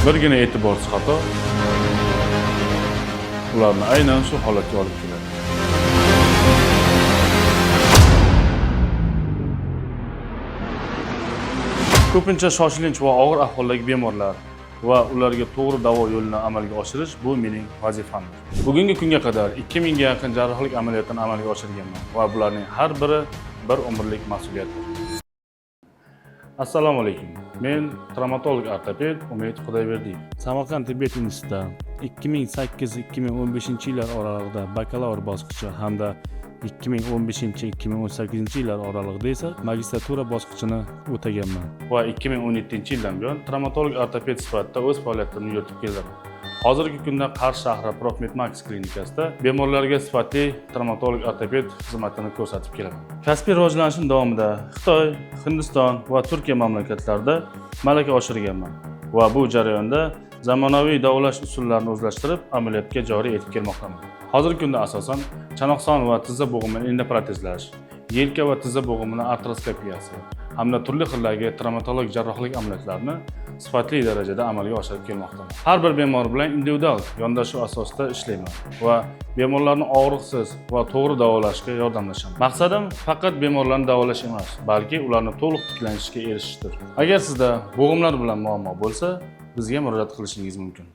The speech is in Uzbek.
Birgina e'tiborsiz xato ularni aynan shu holatga olib keladi. Ko'pincha shoshilinch va og'ir ahvoldagi bemorlar va ularga to'g'ri davo yo'lini amalga oshirish bu mening vazifamdir. Bugungi kunga qadar 2000 ga yaqin jarrohlik amaliyotini amalga oshirganman va bularning har biri bir umrlik mas'uliyatdir. Assalomu alaykum. Men travmatolog ortoped Umid Xudoyberdiyev. Samarqand tibbiyot institutida 2008-2015 yillar oralig'ida bakalavr bosqichi hamda 2015-2018 yillar oralig'ida esa magistratura bosqichini o'taganman va 2017 yildan buyon travmatolog ortoped sifatida o'z faoliyatimni yuritib kelaman. Hozirgi kunda Qarshi shahri Profmedmax klinikasida bemorlarga sifatli travmatolog ortoped xizmatini ko'rsatib kelaman. Kasbiy rivojlanishim davomida Xitoy, Hindiston va Turkiya mamlakatlarida malaka oshirganman va bu jarayonda zamonaviy davolash usullarini o'zlashtirib, amaliyotga joriy etib kelmoqdaman. Hozirgi kunda asosan chanoqson va tizza bo'g'imini endoprotezlash, yelka va tizza bo'g'imini artroskopiyasi hamda turli xildagi travmatologik jarrohlik amaliyotlarini sifatli darajada amalga oshirib kelmoqdaman. Har bir bemor bilan individual yondashuv asosida ishlayman va bemorlarni og'riqsiz va to'g'ri davolashga yordamlashaman. Maqsadim faqat bemorlarni davolash emas, balki ularni to'liq tiklanishiga erishishdir. Agar sizda bo'g'imlar bilan muammo bo'lsa, bizga murojaat qilishingiz mumkin.